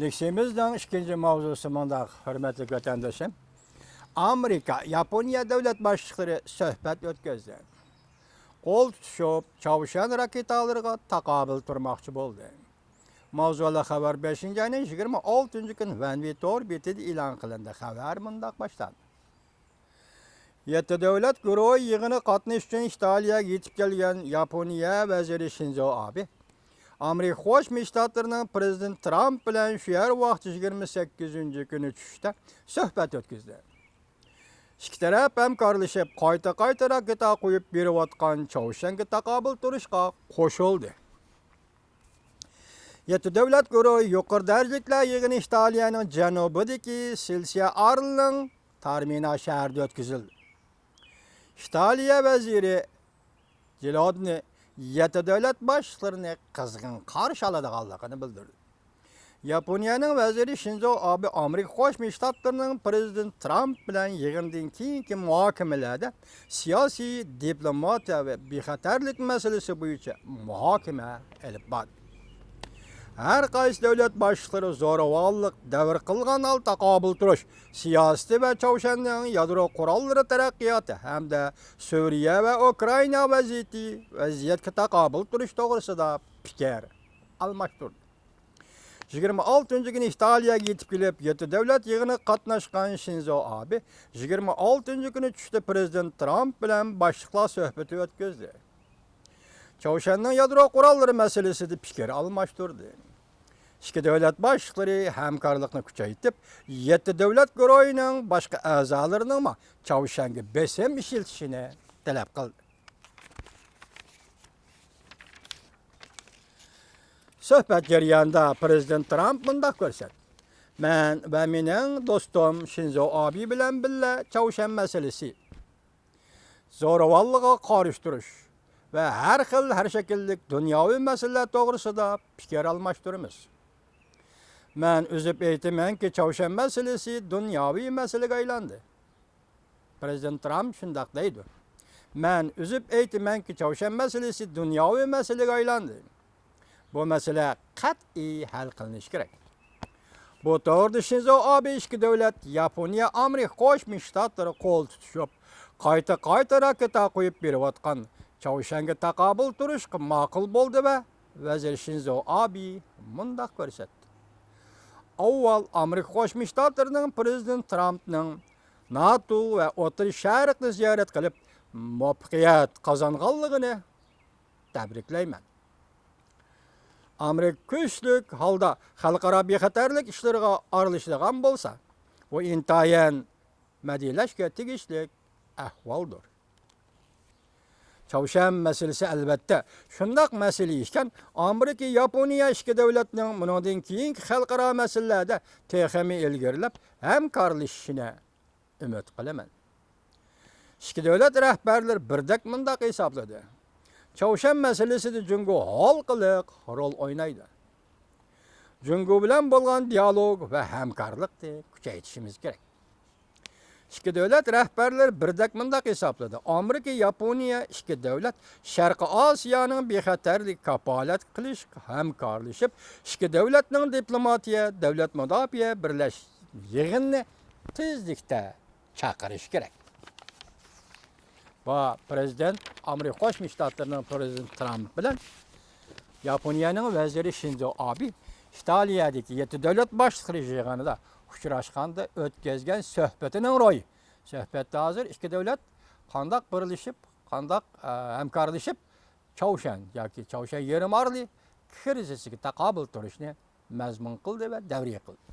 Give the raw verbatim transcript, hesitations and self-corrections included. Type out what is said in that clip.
لېكسىيىمىزنىڭ ئىككىنچى ماۋزۇسى مۇنداق، ھۆرمەتلىك ۋەتەندىشىم. ئامېرىكا، ياپونىيە دۆلەت باشلىقلىرى سۆھبەت ئۆتكۈزدى. قول تۇتۇشۇپ، چاۋشيەن راكېتالىرىغا تاقابىل تۇرماقچى بولدى. ماۋزۇلۇق خەۋەر بەشىنچى ئاينىڭ يىگىرمە ئالتىنچى كۈنى ۋەنۋى تور بېتىدە ئېلان قىلىندى. خەۋەر مۇنداق باشلاندى. يەتتە دۆلەت گۇرۇھى يىغىنى قاتنىشىش ئۈچۈن ئىتالىيەگە يېتىپ كەلگەن ياپونىيە ۋەزىرى شىنزو ئابې ئامېرىكا قوشما شتاتلىرىنىڭ پىرېزىدېنتى ترامپ بىلەن شۇ يەر ۋاقتى يىگىرمە سەككىزىنچى كۈنى چۈشتە سۆھبەت ئۆتكۈزدى. ئىككى تەرەپ ھەمكارلىشىپ، قايتا-قايتا راكېتا قويۇپ بېرىۋاتقان چاۋشيەنگە تاقابىل تۇرۇشقا قوشۇلدى. يەتتە دۆلەت گۇرۇھى يۇقىرى دەرىجىلىكلەر يىغىنى ئىتالىيەنىڭ جەنۇبىدىكى سىلسىيە ئارىلىنىڭ تارمىنا شەھىرىدە ئۆتكۈزۈلدى. ئىتالىيە ۋەزىرى جېلوتنى يەتتە دۆلەت باشلىقلىرىنى قىزغىن قارشى ئالىدىغانلىقىنى بىلدۈردى. ياپونىيەنىڭ ۋەزىرى شىنزو ئابې ئامېرىكا قوشما شتاتلىرىنىڭ پىرېزىدېنتى ترامپ بىلەن يىغىندىن كېيىنكى مۇھاكىمىلەردە سىياسىي، دىپلوماتىيە ۋە بىخەتەرلىك مەسىلىسى بويىچە مۇھاكىمە ئېلىپ باردى. ھەر قايسى دۆلەت باشلىقلىرى زورىۋاللىق، دەۋر قىلغان ھالدا تاقابىل تۇرۇش سىياسىتى ۋە چاۋشيەننىڭ يادرو قوراللىرى تەرەققىياتى ھەمدە سۈرىيە ۋە ئۇكرائىنا ۋەزىيىتى، ۋەزىيەتكە تاقابىل تۇرۇش توغرىسىدا پىكىر ئالماشتۇردى. يىگىرمە ئالتىنچى كۈنى ئىتالىيەگە يېتىپ كېلىپ، يەتتە دۆلەت يىغىنىغا قاتناشقان شىنزو ئابې يىگىرمە ئالتىنچى كۈنى چۈشتە پىرېزىدېنت ترامپ بىلەن باشلىقلار سۆھبىتى ئۆتكۈزدى. چاۋشيەننىڭ يادرو قوراللىرى مەسىلىسىدە پىكىر ئالماشتۇردى. ئىككى دۆلەت باشلىقلىرى ھەمكارلىقنى كۈچەيتىپ، يەتتە دۆلەت گۇرۇھىنىڭ باشقا ئەزالىرىنىڭمۇ چاۋشيەنگە بېسىم ئىشلىتىشىنى تەلەپ قىلدى. سۆھبەت جەريانىدا پىرېزىدېنت ترامپ مۇنداق كۆرسەتتى: مەن ۋە مېنىڭ دوستۇم شىنزو ئابې بىلەن بىللە چاۋشيەن مەسىلىسى، زورىۋاللىققا قارشى تۇرۇش ۋە ھەر خىل، ھەر شەكىللىك دۇنياۋى مەسىلىلەر توغرىسىدا پىكىر ئالماشتۇرىمىز. مەن ئۈزۈپ ئېيتىمەنكى، چاۋشيەن مەسىلىسى دۇنياۋى مەسىلىگە ئايلاندى. پىرېزىدېنت ترامپ شۇنداق دەيدۇ: مەن ئۈزۈپ ئېيتىمەنكى، چاۋشيەن مەسىلىسى دۇنياۋى مەسىلىگە ئايلاندى. بۇ مەسىلە قەتئىي ھەل قىلىنىشى كېرەك. بۇ توغرىدا شىنزو ئابې ئىككى دۆلەت، ياپونىيە، ئامېرىكا قوشما شتاتلىرى قول تۇتۇشۇپ، قايتا-قايتا راكېتا قويۇپ بېرىۋاتقان چاۋشيەنگە تاقابىل تۇرۇشقا ماقۇل بولدى ۋە ۋەزىر شىنزو ئابې مۇنداق كۆرسەتتى: ئاۋۋال ئامېرىكا قوشما شتاتلىرىنىڭ پىرېزىدېنت ترامپنىڭ ناتو ۋە ئوتتۇرا شەرقنى زىيارەت قىلىپ، مۇۋەپپەقىيەت قازانغانلىقىنى تەبرىكلەيمەن. ئامېرىكا كۈچلۈك ھالدا خەلقئارا بىخەتەرلىك ئىشلىرىغا ئارىلىشىدىغان بولسا، بۇ ئىنتايىن مەدھىيەلەشكە تېگىشلىك ئەھۋالدۇر. چاۋشيەن مەسىلىسى، ئەلۋەتتە، شۇنداق مەسىلە ئىكەن، ئامېرىكا، ياپونىيە ئىككى دۆلەتنىڭ بۇنىڭدىن كېيىنكى خەلقئارا مەسىلىلەردە تېخىمۇ ئىلگىرىلەپ ھەمكارلىشىشىنى ئۈمىد قىلىمەن. ئىككى دۆلەت رەھبەرلىرى بىردەك مۇنداق ھېسابلىدى: چاۋشيەن مەسىلىسىدە جۇڭگو ھالقىلىق رول ئوينايدۇ. جۇڭگو بىلەن بولغان دىئالوگ ۋە ھەمكارلىقنى كۈچەيتىشىمىز كېرەك. ئىككى دۆلەت رەھبەرلىرى بىردەك مۇنداق ھېسابلىدى: ئامېرىكا، ياپونىيە ئىككى دۆلەت شەرقىي ئاسىيانىڭ بىخەتەرلىكىگە كاپالەت قىلىش، ھەمكارلىشىپ، ئىككى دۆلەتنىڭ دىپلوماتىيە، دۆلەت مۇداپىئە بىرلەش يىغىنىنى تېزلىكتە چاقىرىشى كېرەك. بۇ پىرېزىدېنت، ئامېرىكا قوشما شتاتلىرىنىڭ پىرېزىدېنتى ترامپ بىلەن ياپونىيەنىڭ ۋەزىرى شىنزو ئابې ئىتالىيەدىكى يەتتە دۆلەت باشلىقلىرى يىغىنىدا ئۇچراشقاندا ئۆتكۈزگەن سۆھبىتىنىڭ روھى. سۆھبەتتە ھازىر ئىككى دۆلەت قانداق بىرلىشىپ، قانداق، ئە، ھەمكارلىشىپ، چاۋشيەن ياكى چاۋشيەن يېرىم ئارىلى كىرىزىسىگە تاقابىل تۇرۇشنى مەزمۇن قىلدى ۋە دەۋرىيە قىلدى.